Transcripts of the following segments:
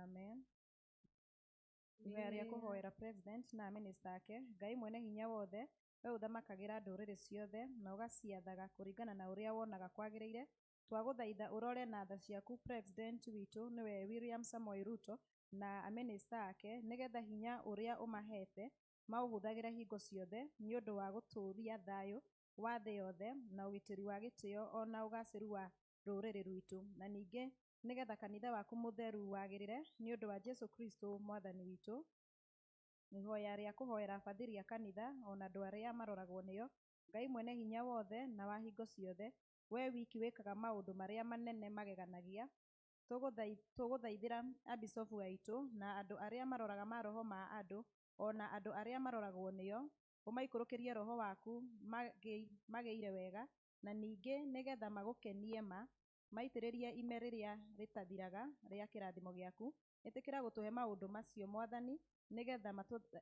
Amen. Ihoya rĩa kũhoera President na amĩnĩsta ake. Ngai mwene hinya wothe, we ũthamakagĩra ndũrĩrĩ ciothe na ũgaciathaga kũringana na ũrĩa wonaga kwagĩrĩire, twagũthaitha ũrore na tha ciaku President witũ nĩwe William Samoei Ruto na amĩnĩsta ake, nĩgetha hinya ũrĩa ũmahete maũhũthagĩre hingo ciothe nĩ ũndũ wa gũtũũria thayũ wa thĩ yothe na ũgitĩri wa gĩtĩo ona ũgacĩru wa rũrĩrĩ rwitũ, na ningĩ nĩgetha kanitha waku mũtheru wagĩrĩre nĩ ũndũ wa Jesu Kristo mwathani witũ. Ihoya rĩa kũhoera bathiri a kanitha ona andũ arĩa maroragwo nĩo. Ngai mwene hinya wothe na wa hingo ciothe, we wiki wĩkaga maũndũ marĩa manene mageganagia, tũgũthaithĩra abicobu aitũ na andũ arĩa maroraga maroho ma andũ ona andũ arĩa maroragwo nĩo, ũmaikũrũkĩrie roho waku magĩire wega, na ningĩ nĩgetha magũkenie ma, maitĩrĩrie ime rĩrĩa rĩtathiraga rĩa kĩrathimo gĩaku. Ĩtĩkĩra gũtũhe maũndũ macio mwathani, nĩgetha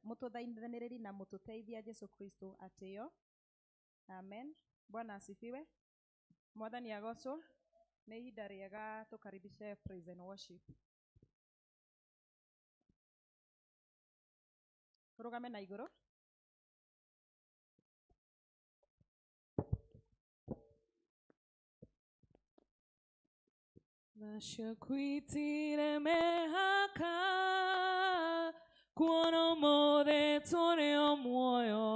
mũtũthaithanĩrĩri na mũtũteithia Jesu Kristo atĩo. Amen. Bwana asifiwe. Mwathani agocwo. Nĩ ihinda rĩega tũkaribishe praise and worship. Tũrũgame na igũrũ. Naciakwitire mehaka kuona ũmũthĩ tũrĩ o muoyo.